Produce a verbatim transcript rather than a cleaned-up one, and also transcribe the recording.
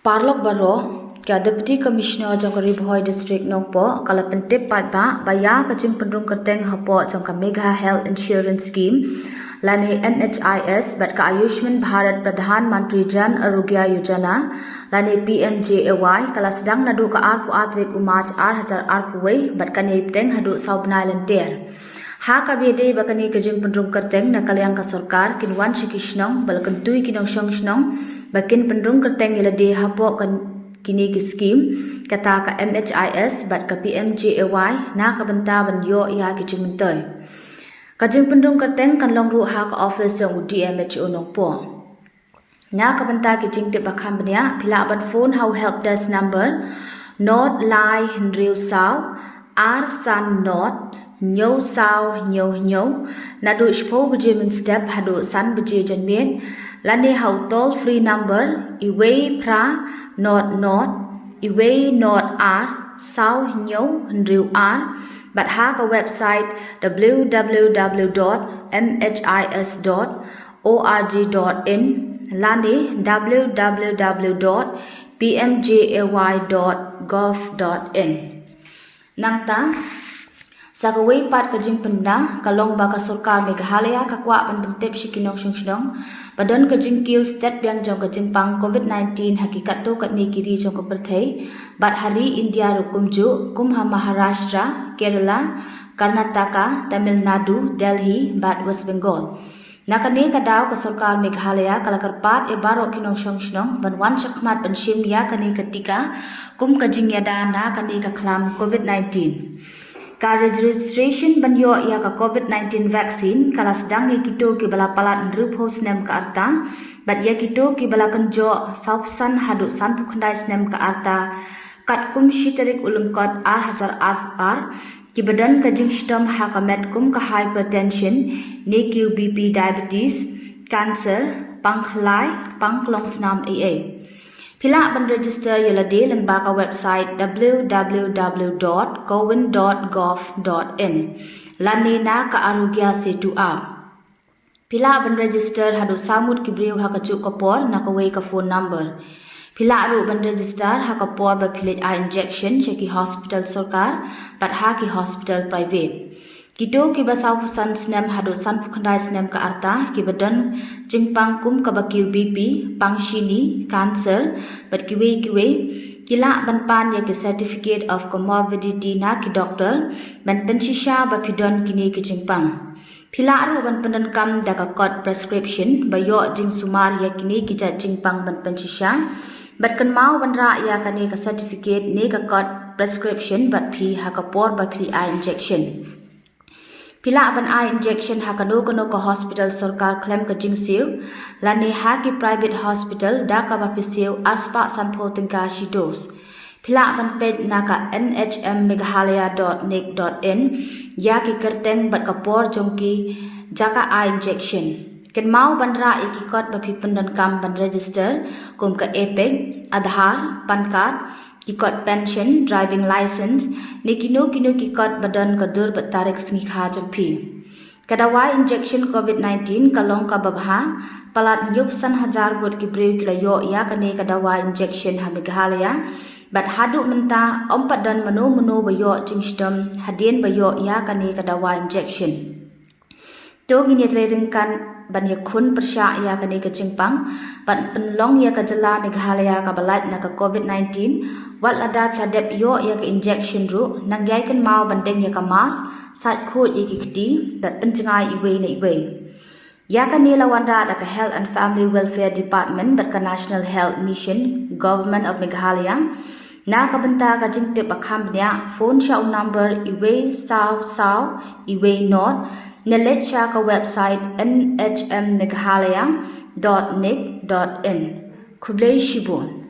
Parlok baroh, ka Deputy Commissioner jong ka Ri Bhoi District Nongpoh ka la pyntip pat ba ba ïa ka jingpynrung kyrteng hapoh jong ka Megha Health Insurance Scheme lane M H I S bad ka Ayushman Bharat Pradhan Mantri Jan Arogya Yojana lane P M J A Y ka la sdang naduh ka arphew ar tarik u March ar hajar arphew wei bad kane bteng haduh saw bnai lynter. Ha kaba ïadei bad kane ka jingpynrung kyrteng na ka liang ka sorkar kin wan sha ki shnong ba la kyntu ïa ki nongshong shnong ba kin pynrung kyrteng ïa lade hapoh kane ki skim kata ka M H I S bad ka P M J A Y na ka bynta ban ïoh ïa ki jingmyntoi. Ka jingpynrung kyrteng kan long ruh ha ka office jong u D M H O Nongpoh. Na ka bynta ki jingtip ba kham bniah phi lah ban phone ha u help desk number nod lai hynriew saw ar san nod hynñiew saw hynñiew hynñiew naduh shiphew baje mynstep haduh san baje janmiet lane ha u toll free number iwei phra nod nod iwei nod ar saw hynñiew hynriew ar bad ha ka website W W W dot M H I S dot org dot in lane W W W dot P M J A Y dot gov dot in. Nangta sa kawei pat ka jingpynbna ka long ba ka sorkar Meghalaya ka kwah ban pyntip sha ki nongshong shnong ba don ka jingkiew stet biang jong ka jingpang COVID nineteen ha ki katto katne ki ri jong ka pyrthei bad ha ri India ruh kumjuh kum ha Maharashtra, Kerala, Karnataka, Tamil Nadu, Delhi bad West Bengal. Na kane ka daw ka sorkar Meghalaya ka la kyrpad ïa baroh ki nongshong shnong ban wan shakhmat ban shim ïa kane ka tika kum ka jingïada na kane ka khlam COVID nineteen. Ka registration ban ïoh ïa ka COVID nineteen vaccine ka la sdang ïa kito kiba la palat hynriewphew snem ka rta bad ïa kito kiba la kynjoh sawphew san haduh sanphew khyndai snem ka rta katkum shi tarik u Lyngkot ar hajar arphew ar kiba don ka jingshitom ha ka met kum ka hypertension ne ki BP, diabetes, cancer, pang khlai, pang klong snam ei ei. Phi lah ban register ïa lade lyngba ka website W W W dot cowin dot gov dot in lane na ka Arogya Setu app. Phi lah ban register haduh saw ngut ki briew ha kajuh ka por na kawei ka phone number. Phi lah ruh ban register ha ka por ba phi leit ai injection sha ki hospital sorkar bad ha ki hospital private. Kito kiba sawphew san snem haduh sanphew khyndai snem ka rta kiba don jingpang kum kaba kiew BP, pang shini, cancer bad kiwei kiwei ki lah ban pan ïa ki certificate of comorbidity na ki doktor ban pynshisha ba phi don kine ki jingpang. Phi lah ruh ban pyndonkam da ka kot prescription ba ïoh jingsumar ïa kine ki jait jingpang ban pynshisha bad kynmaw ban rah ïa kane ka certificate ne ka kot prescription bad phi ha ka por ba phi ai injection. Phi lah ban ai injection ha kano kano ka hospital sorkar khlem ka jingsiew lane ha ki private hospital da kaba phi siew arspah sanphew tyngka shi dose. Phi lah ban peit na ka N H M Meghalaya dot nic dot in ïa ki kyrteng bad ka por jong ki jaka ai injection. Kynmaw ban rah ïa ki kot ba phi pyndonkam ban register kum ka EPIC, Aadhaar, PAN card, ki kot pension, driving license ne kino kino ki kot ba don ka dur bad tarik sngikha jong phi. Ka dawai injection COVID nineteen ka long kaba bha, palat hynñiewphew san hajar ngut ki briew ki la ïoh ïa kane ka dawai injection ha Meghalaya bad haduh mynta ym pat don mano mano ba ïoh jingshitom hadien ba ïoh ïa kane ka dawai injection. To ngin ïatrei ryngkat ban ïakhun pyrshah ïa kane ka jingpang ban pynlong ïa ka jylla Meghalaya kaba lait na ka COVID nineteen. Wat lada phi la dep ïoh ïa ka injection ruh nang ïai kynmaw ban deng ïa ka mask, sait khuid ïa ki kti bad pynjngai iwei na iwei. Ïa kane la wanrah da ka Health and Family Welfare Department bad ka National Health Mission, Government of Meghalaya. Na ka bynta ka jingtip ba kham bniah, phone sha u number iwei saw saw iwei nod ne leit sha ka website N H M Meghalaya dot nic dot in. Khublei shibun.